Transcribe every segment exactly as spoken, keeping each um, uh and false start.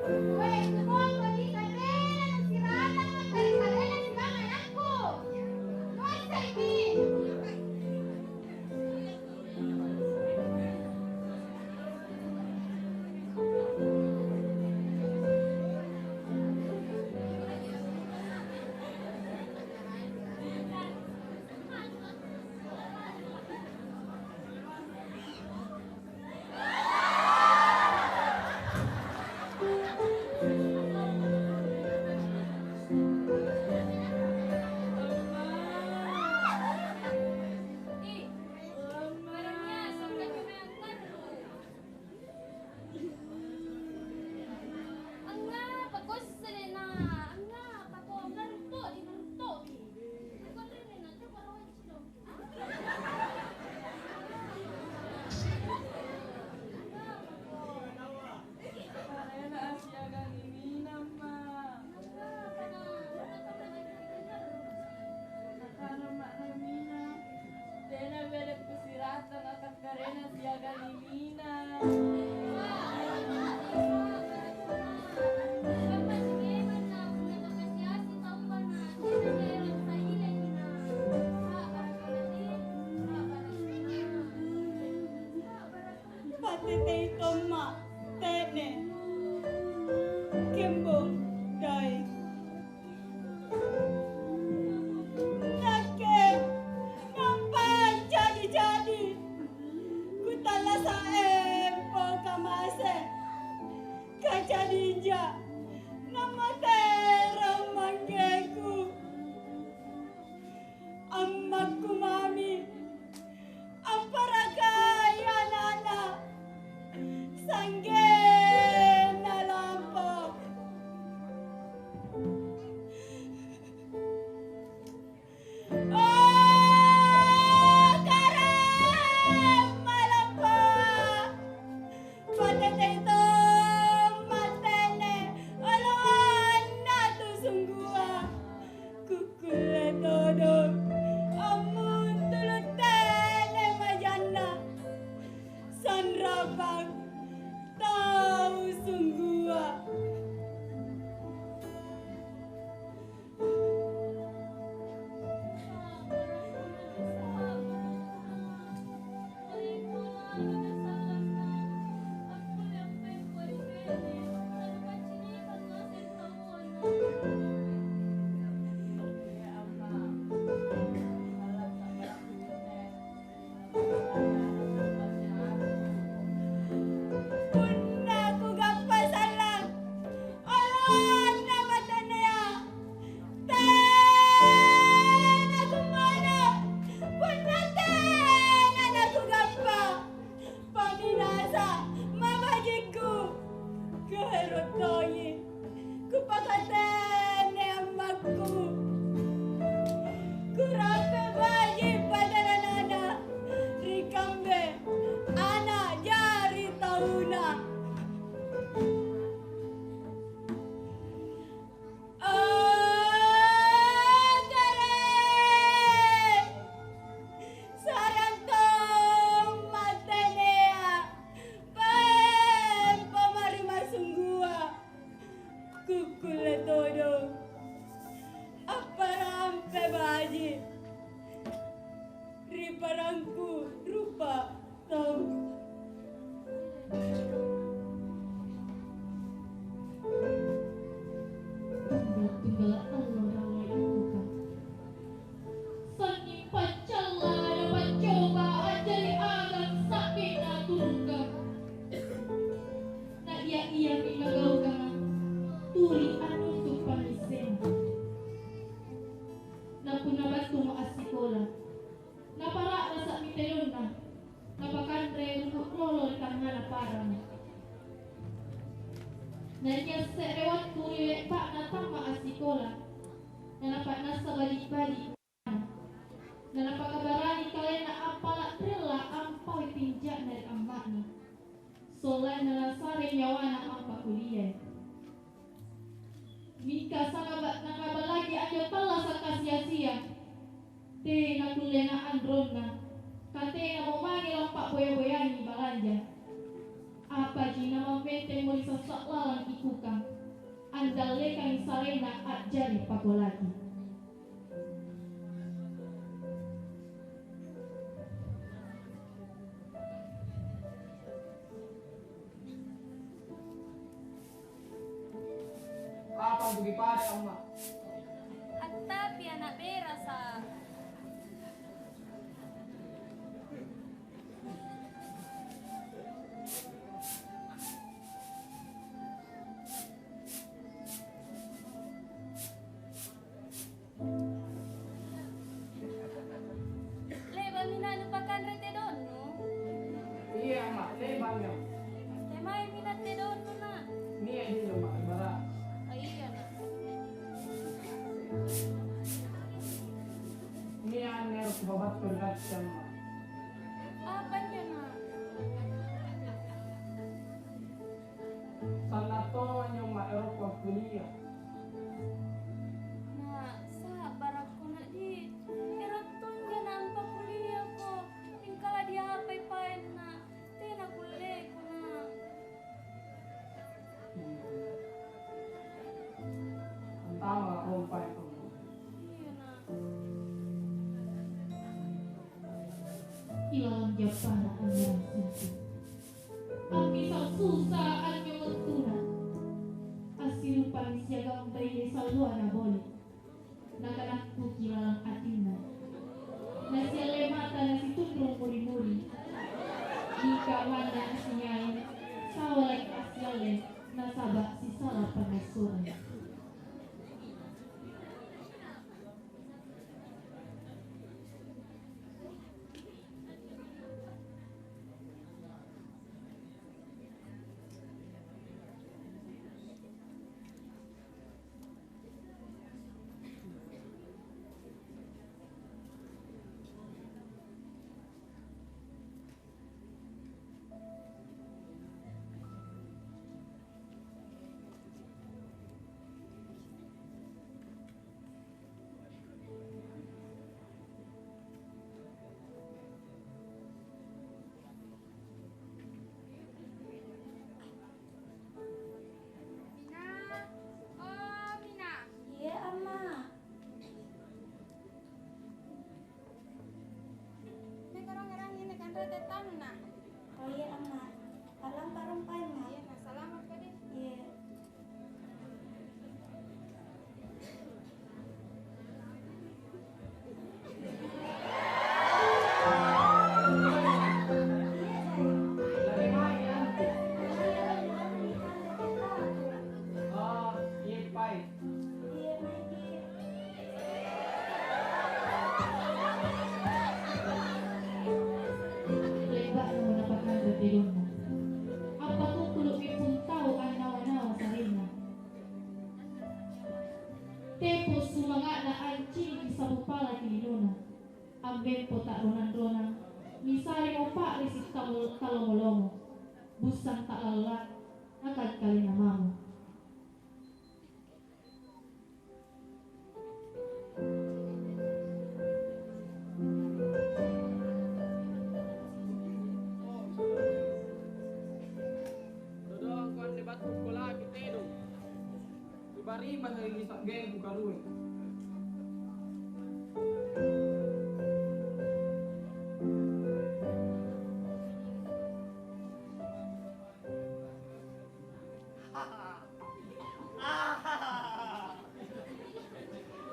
Weh, tu bongko di katena nusirata, kare-karena sikamma anakku. Nuasse'mi. Angngapa kossenena? Angngapa ko ngaruttoki, ngaruttoki? Angngapa ko ngaruttoki? Karena siagang iminamma. Nakana ma'na iminang, tena bede kusirata nakakkarena siagang iminang. Patetei tomma tene. Kembong dai. Nakke nampa jadi-jadi, kutallasa empo kamase. Kajadinja nammatera manggeku. Ammakku mami, apparakai ana'na, sa'genna lompo. Oh, karaeng malompo! Patetei tomma tene oloanna tu sunggua. Kukkulle todong ammuntulu' tene majanna sanrapang tau sunggua. Punna kugappa sallang, oloanna matenea, tena kummono, punna tena nakugappa. Paminasa mabajikku, kaero' tongi kupakatene ammakku. Kurampe baji' padaranana ri kambe ana' jari tauna. Oh, kare! Sarang tomma tenea, paempo mari masunggua, kukkulle todong apparampe baji' ri parangku rupa tau. Tunggal-tunggala' allo ramai anduka. Sangi paccalla na paccoba a'jari agang sa'genna turungka. Na ia-iami nagaukanga tuli anuntu' pangngissenna. Na punna battumo assikola, napara'rasa'mi tedonna, napakanre ruku' lolo ri tangngana parang. Na nia' se're wattu ri le'ba'na tamma' assikola, na napa'nassa bali'-bali', na napakabarani kalenna appala' rella ampaui tinja'na ri amma'na, sollanna nasare nyawana ampakuliai. Mingka saba' nanaballaki anjo tallasa' kasi-asia, tena kulle naanronna, ka tenamo mange lampa'boya-boyangi balanja. Apaji namammentemmo ri sassa' lalang ikukang, andallekangi saraina a'jari pakolaki. Apa antu kipare, Amma? Attapi ana' berasa. Le'ba'mi na nupakanre tedonnu? Iya, Amma, le'ba'mi. Kemaemi na tedonnu, Na'? Nia' anjo, Amma, bara'. Ah, iya, Na'. Nia' anne ero' kupabattu ri katte, Amma. Apa anjo, Na'? Sanna' tong anjo, Amma, ero' kuakkulia. Na', sa'barakko, Na'di. Ero' tonja nampa kuliako. Mingka ladiapai paenna, tena kulleku, Na'. Antama' rompai. Iya, Na'. Ilalang jappana anjo rassungku. Ammisa susa anjo wettuna. Assirupai siagang baine salloa naboli'. Nakanakkuki lalang atinna. Nasialle mata nasitunrung muri-muri. Mingka manna asingai, sawalaki assialle nasaba' sisala pannassorang. Mina, oh, Mina. Iya, Amma. Nia' karaeng-karaeng nginung kanre teh taunna. Oh iya, Amma. A'lampa rompai, Amma. Iya, Na', salama' kodong. Iya. Le'ba'na napakanre tedonna. Appatuttulu'mi pung tau annawa-nawa sa'rinna. Tepo' sumanga'na anciniki sapu palaki linona. Ambempo ta'ronang-ronang, nisaremo pa'risi' tamo-, talomo-lomo. Bussang ta'lalla, nakali-kalina mamo. Dodongko anne battu kolaki tedong. Riba-riba ri sa'gengku karue.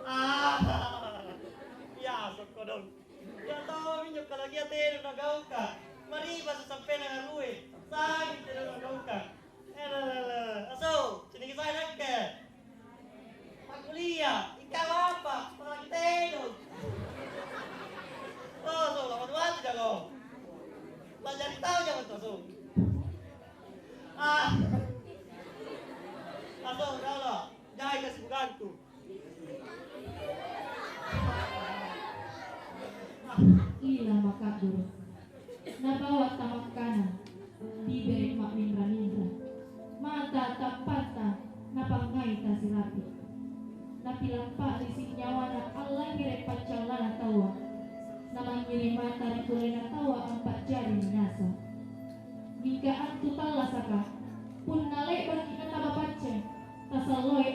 Ah, ya, sokkodong. Iya tomminjo kalakia tena nagaukang. Mariba sasampena ngarue. Sanging tena nagaukang. Elelele. Aso, ciniki sai nakke. Akkulia, ikau apa? Apalagi tedong. Oh, so, lama banget jako. Lajari tau jako tuh, so. Ah. Aso, kau lah. Jai kasibukanku. Ila maka'doro. Nabawa tamakkana, bibere' ma'minra-minra, mata tappanta napangngai tasirapi. Napilappa'risi' nyawana allangngere' paccallana taua, namangngiring mata ri polena taua ampa'jari minasa. Mingka antu tallasaka, punna le'baki nataba pacceng, tasalloi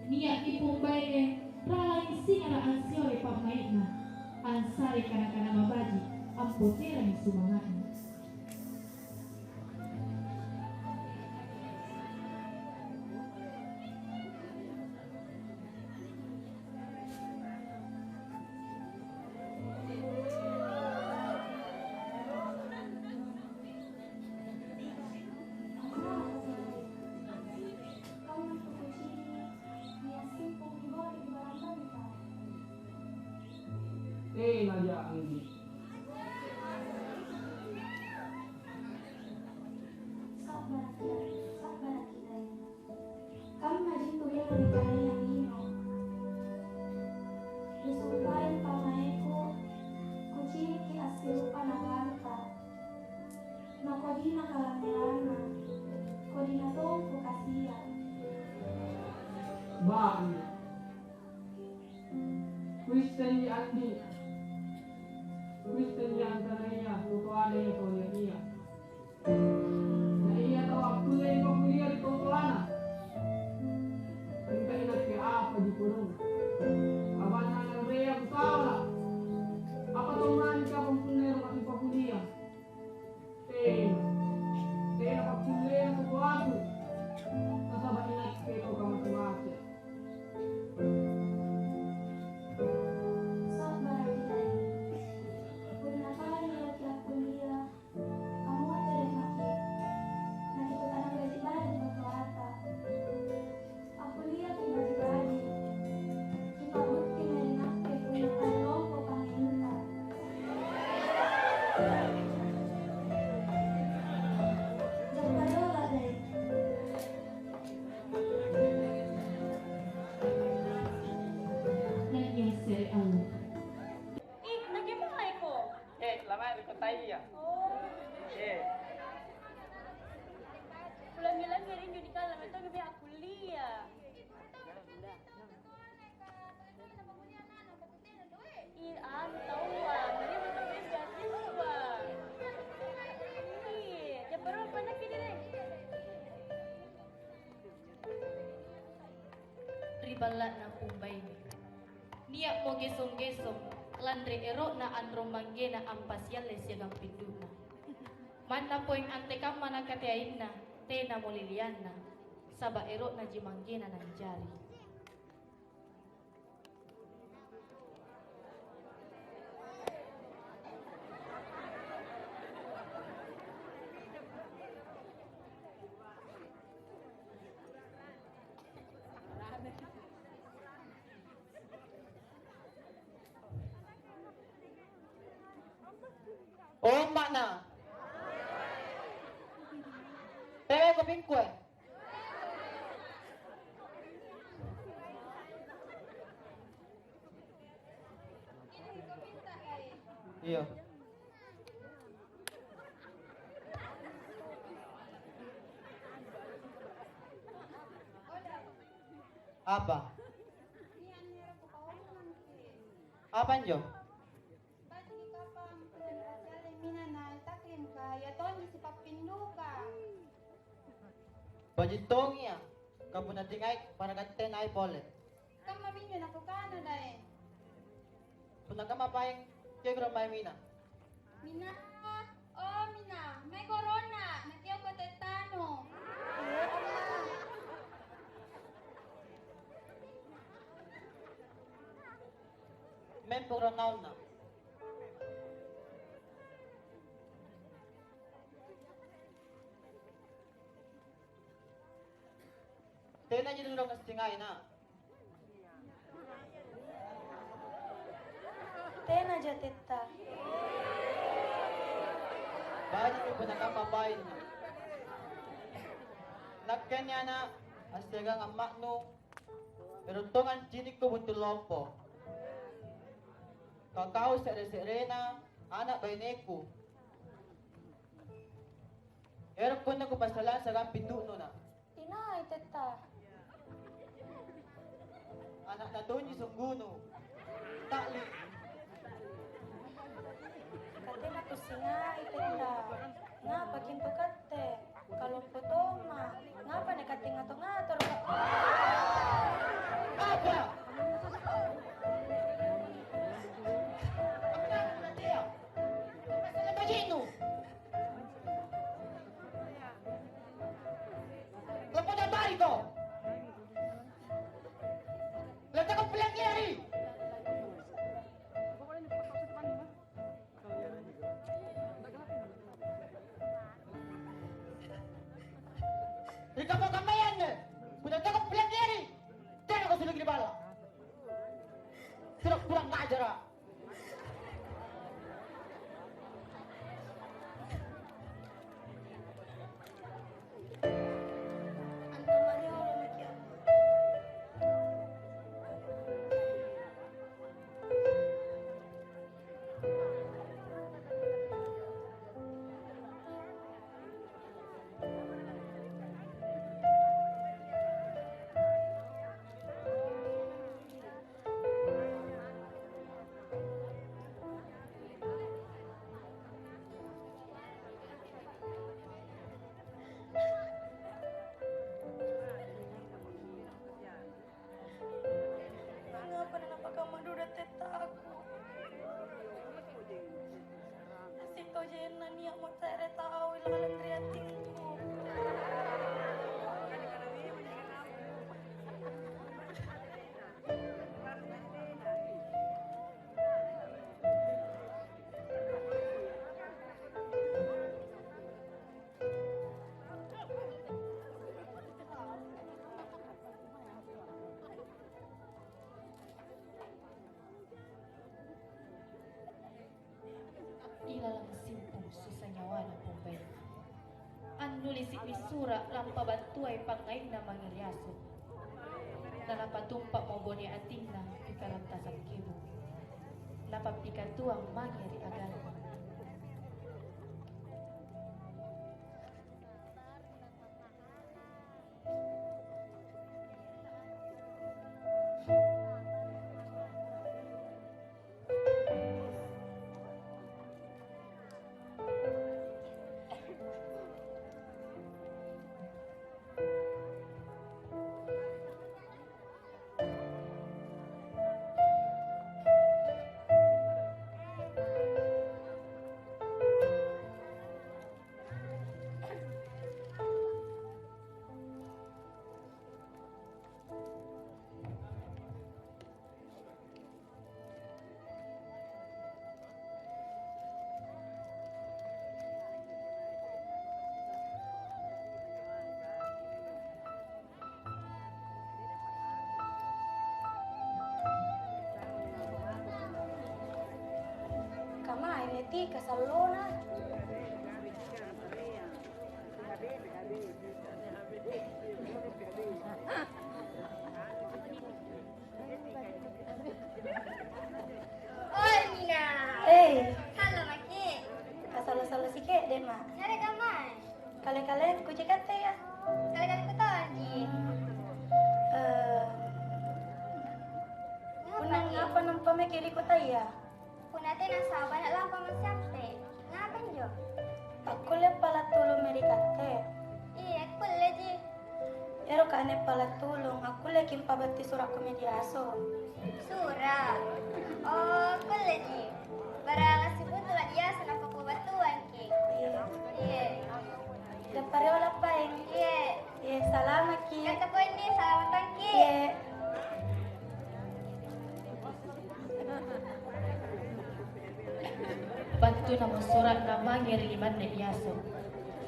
Nia'mi pung baine ralangi singara' ansiore pammai'na, ansare kana-kana mabaji', ampoterangi sumanga'na. Tenaja anjo. Sa'baraki, sa'baraki, Daeng. Kammaji kuero nikanaya lino. Risumpai pamaeku, kucini'ki assirupa naganta. Nakodina kalangngeranna, kodina tong kukasia. Ba'ni. Kuissenji andi'. Kuissenji angkanaya tutoana ia tau nia'-nia'. Na ia tau akkullei pakulia ri totoana. Mingka inakke apaji kodong? Kabanna anreang sala. Apa tau mani kapang punna ero' maki pakulia? Tena. Tena pakkullena kutoaku. Nasaba' inakke tau kamase-mase. Sa'baraki, Daeng. Punna pada niaki akkulia, ammotere' maki. Nakikuta'nang baji'-baji' battuata. Akkuliaki baji'-baji'. Kipa'bukti mae ri nakke punna pada lompo pangainta. Joppa dola', Daeng. Naia se're allo. Ih, nakemaeko? Eh, lamari kotaya. Oh. Eh. Kulangi-langi rinjo nikalla, metong be akkulia. Ih, anu taua, mari metong be beasiswa. Ih, jeppa rolo panakki deh. Ri balla'na pung baine. Nia'mo gesong-gesong lanri ero'na anrong manggena ampasialle siagang pindu'na. Manna poeng antekamma nakateainna, tenamo lilianna, saba' ero'naji manggena nanjari. Omma'na. Pewe kopingkue. Iya. Apa? Apa anjo? Baji'ki kapang punna nipasialleng mina na taklimka, ia tonji sipappinduka. Baji' tongi ia, ka punna tingai para katte nai pole. Kammaminjo nakukana, Daeng. Punna kamma paeng, kiokoro mae mina. Mina, oh mina, mae korona, nakioko tettanu. Mempo ranaunna. Tenaji duduk assingai, Na'. Tenaja tetta. Baji'mi punna kamma paenna. Nakke anne ana', assiagang amma'nu, ero' tongang cinikku buntu lompo. Ka kau se're-se'rena ana' baineku. Ero' punna kupassallang siagang pindu'nu, Na'. Inai tetta? Ana'na tonji sunggunu. Ta'li. Katena kussingai tetta. Ngapa kintu katte? Kalompo tomma. Ngapa nakatte ngato-ngatoroko? Ri kamma-kammaya anne, punna teko pilangngeri, tenako suluki ri balla'. Kurang, kurang ajara'. Antu mariolo maki' amma. Angngapa nanapakamma dudu atte taku? Sitojenna nia'mo se're tau ilalang ri atingku. Ilalang simpung susa nyawana Pong Baine. Annulisi'mi sura' lampabattuai pangngainna mange ri asu. Nanapatumpa'mo bone atinna ri karantasang kebo'. Napappikatuang mange ri aganna. Kamae ri tika sallona? Oi, Mina. Eh. Halo, maki. Kasalo-salo sike'de', Ma. Nare kamai? Kale-kalengku ji katte, ya. Kale-kalengku tonji. Eh, punna ngapa nampa maki' ri kotaya? Punna tena saba' lampa massiampe. Ngapa injo? Akkulle pala' tulung mae ri katte? Iya, akkulleji. Ero' kane pala' tulung, akkulleki' mpabattu sura' komedi aso? Sura'? Oh, akkulleji. Barang assibuntulu' ri aso napakubattuangki'. Iya. Iya. Dappa riolo paeng. Iya. Iya, salamaki. Kata poinni, salamatangki. Iya. Battunamo sura'na mange ri limanna i aso.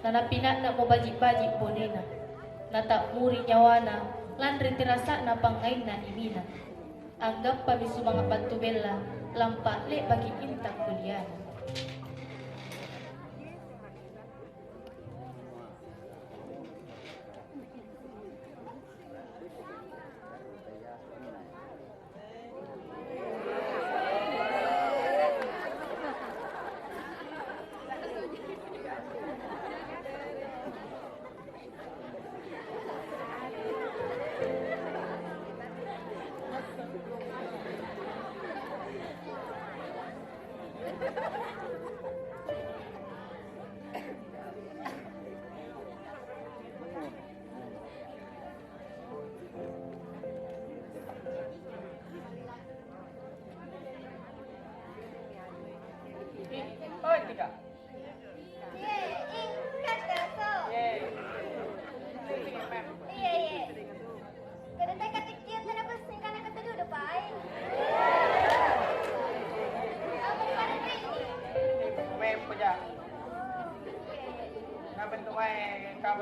Nanapina'namo baji'-baji' bonena. Nata'muri nyawana lanri terasa'na pangngainna imina. Anggappami sumanga' battu bella, lampa le'baki intang kuliana.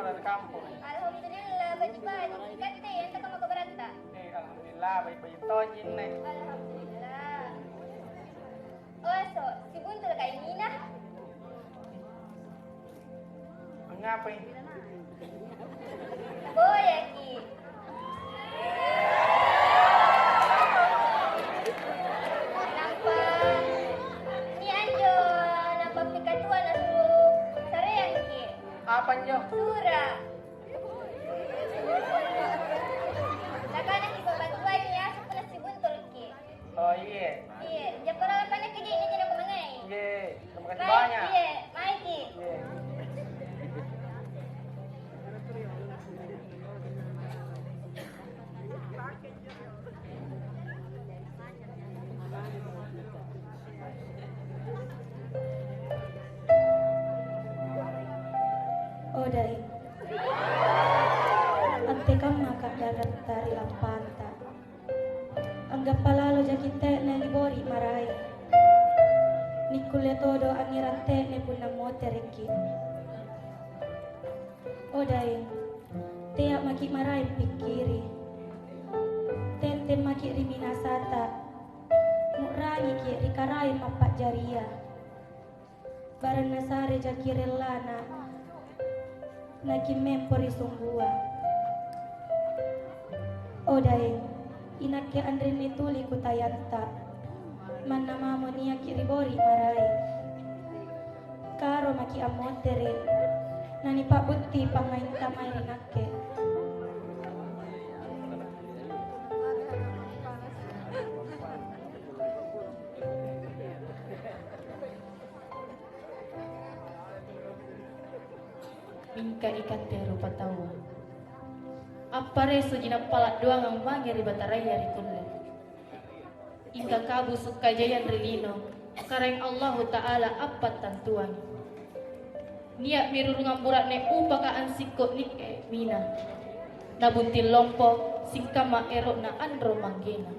Dari kampung. Alhamdulillah, baji-baji. Ikatte, enteka mako baratta? Eh, alhamdulillah, baji-baji tonji anne. Alhamdulillah. Oso, sibuntul kaimina? Angngapai? Boyaki. Nampa, ni anjo, nampa pikatua nasuro sareangki. Apa anjo? Sura. Nakanaki pambantuanni asu punna sibuntulki. Oh, iye. Iye, japa lalang panne kajini jana kumangai. Iye, terima kasih banyak. Iye, maiki. Iye. Odai. Antekamma ka'dallanta ri lampanta. Anggappa lalo jaki te'ne nibori' maraeng. Nikkulle todo angngerang te'ne punna moterekki'. O Daeng, tea' maki' maraeng pikkiri'. Tenteng maki' ri minasata, mu'rangiki' ri Karaeng Mappa'jaria. Barang nasare jaki rellana, nakimmempo ri songgua. O Daeng, inakke anrinni tuli kutayanta. Manna mamo niaki' ri bori' maraeng. Karo maki' ammotere', nanipa'butti pangngainta mae ri nakke. Mingka ikatte rupataua, apparesoji nappala' doangang mange ri Bataraya ri kulle. Ingka kabusu' kajaiang ri lino, Karaeng Allahu Ta'ala appattantuang. Nia'mi rurungang bura'ne upaka ansikko' nikke mina. Nabunting lompo, singkamma ero'na anrong manggena.